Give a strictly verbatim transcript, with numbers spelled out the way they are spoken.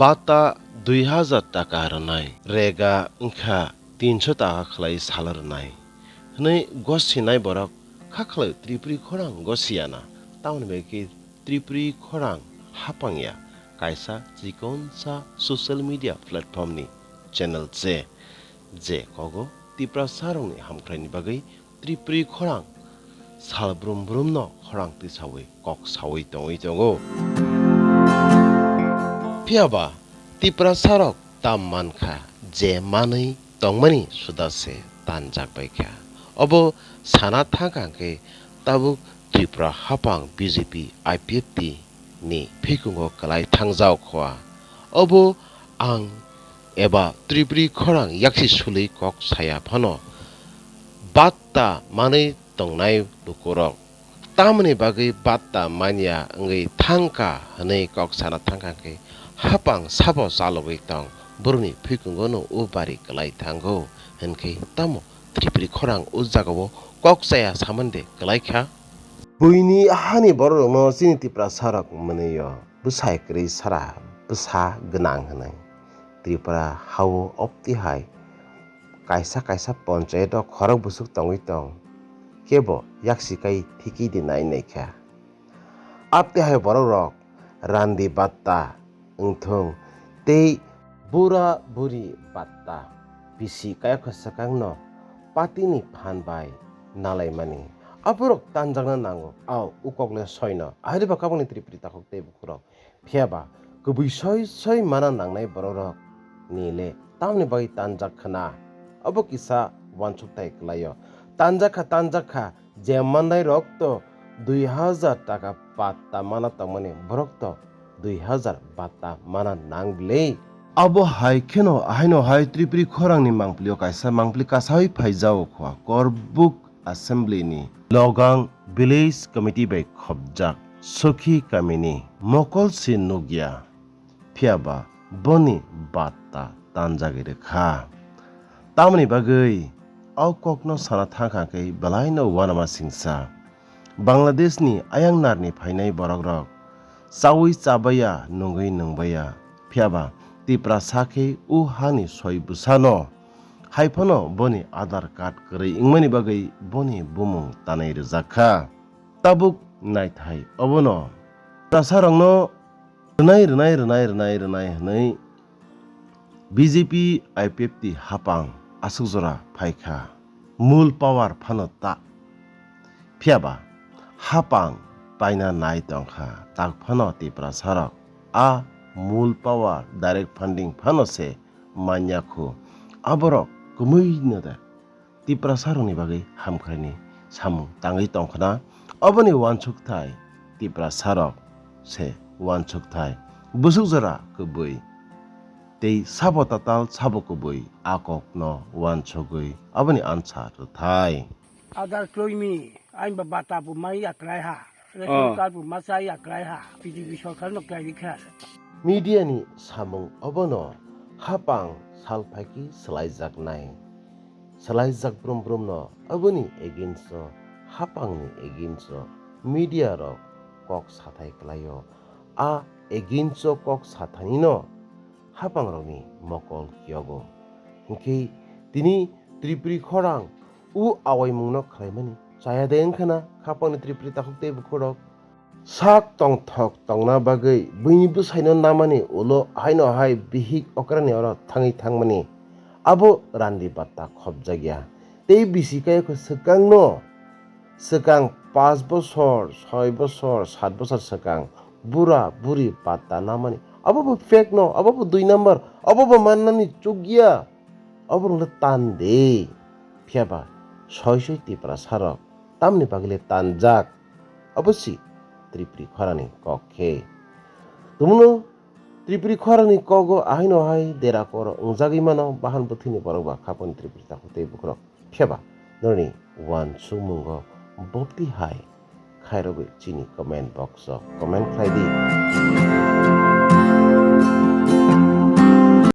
Bata dui hazar taka rwnai, rega wngkha tinso taka khlai salo rwnai hwnwi gosinai borok kha khlai Tripuri khorang gosiyana, tamoni bai khe Tripuri khorang hapangya kaisa chikonsa social media platform ni channel se, je kogo Tiprasa rokni hamkraini bagwi Tripuri khorang sal brum brum no khorang tisawi kok sawi tongwi tongo. Phiya ba Tiprasa rok tam mankha je manwi tongmani suda se tanjak bai kha. Obo sana thangkha hwnkhe tabuk Tripura hapang B J P I P F T ni phikungo kwlai thangjak khwa. Obo ang eba Tripuri khorang yaksi sului kok saya phano batta manwi tongnai lukurok tamoni bagwi batta manya wngwi thangkha hwnwi kok sana thangkha khe hapang sabo chalogwi tong borokni phikungo no o bari kwlai thango hwnkhe tamo Tripuri khorang o jagao kok chaya samani de kwlai kha. Buini hani bororokno chini Tiprasa rok mwnwi o bwsai kwrwi sara bwsa gwnang hwnwi Tripura hao opti hai kaisa kaisa ponchayat o khorok bwswk tongwi tong kebo yaksi kai thikidi nai nai kha. Apte hai borok rok randi batta wngthung tei bura buri batta bisi kayakho swkangno patini phan bai nalaimani. Aborok tanjakna nango au ukokle soino ahiriba kabangni Tripuri takhuk tei bukhurok. Phiya ba kubui soi soi mana nangnai borok rok ni le tamni bagwi tanjak khna. Obo kisa wansukthai kwlaio. Tanjak kha, tanjak kha, je mannai rok to dui hazar taka batta mana tongmani borok to dui hazar batta mana nang bwle. Abo hai kheno ahaino hai Tripuri khorangni mangpili o kaisa mangpili kasawi phaijao khwa Korbuk Assembly ni Logang Village Committee bai khopjak Sokhi kamini mokol se nukya, phiya ba boni batta tanjagwi rwkha. Tamoni bagwi o kokno sana thangkha khe belaino uanama singsa. Bangladesh ni ayang narni phainai borok rok chawi chabaya nungwi nungbaya, phiya ba Tiprasa khe o hani soi bwsano. Hai phano boni Aadhaar card kwrwi wngmani bagwi boni bumung tanwi rwjak kha. Tabuk naithai obono Tiprasa rokno rwnai, rwnai, rwnai, rwnai, rwnai hwnwi B J P I P F T hapang aswk jora phai kha. Mul power phano ta. Phiya ba hapang paina nai tong kha, tak phano Tiprasa rok a mul power direct funding phano se manya khu. Aborok kwmwi no de Tiprasa rokni bagwi hamkraini samung tangwi tong khna. Oboni uansukthai Tiprasa rok se uansukthai. Bwswk jora kwbwi tei sabo tatal sabo kwbwi a kokno uansugwi aboni answer rwthai. Aadhaar kloimi, ani ba bata bo mai ya klai ha, ration Oh. card bo ma cha ya klai ha, B J P sorkar no klai rikha. Media ni samung obono hapang sal phaiki swlaijaknai. Swlaijak brum brum no aboni against o, hapang ni against o media rok kok sathai kwlaio. A against o kok sathani no hapang rokni mokol kiyogo. Hinkhe tini Tripuri khorang o awaimungno khlaimani chaya de wngkhana khapangni Tripuri takhuk tei bukhurok. Sak tongthok tongna bagwi buini bwsaino namani ulo haino hai bihik okrani oro thangwi thangmani. Abo randi batta khopjakya. Tei bisi kayokhe swkangno, swkang paanch bosor, soi bosor, sat bosor swkang bura buri batta namani. Abo bo fake no, abo bo dui number, abo bo mannani chukya. Oborokno tan de. Phiya ba soi soi Tiprasa rok tamni bagwi le tanjak. Obo si Tripuri khorani kok khe. Tumuno Tripuri khorani kogo ahaino hai dera koro wngjagwi mano bahan bwthwini borok ba khaponi Tripuri takhuk tei bukhurok. Phiya ba noroni uansukmungo bopti hai khairogwi chini comment box o comment khlai di.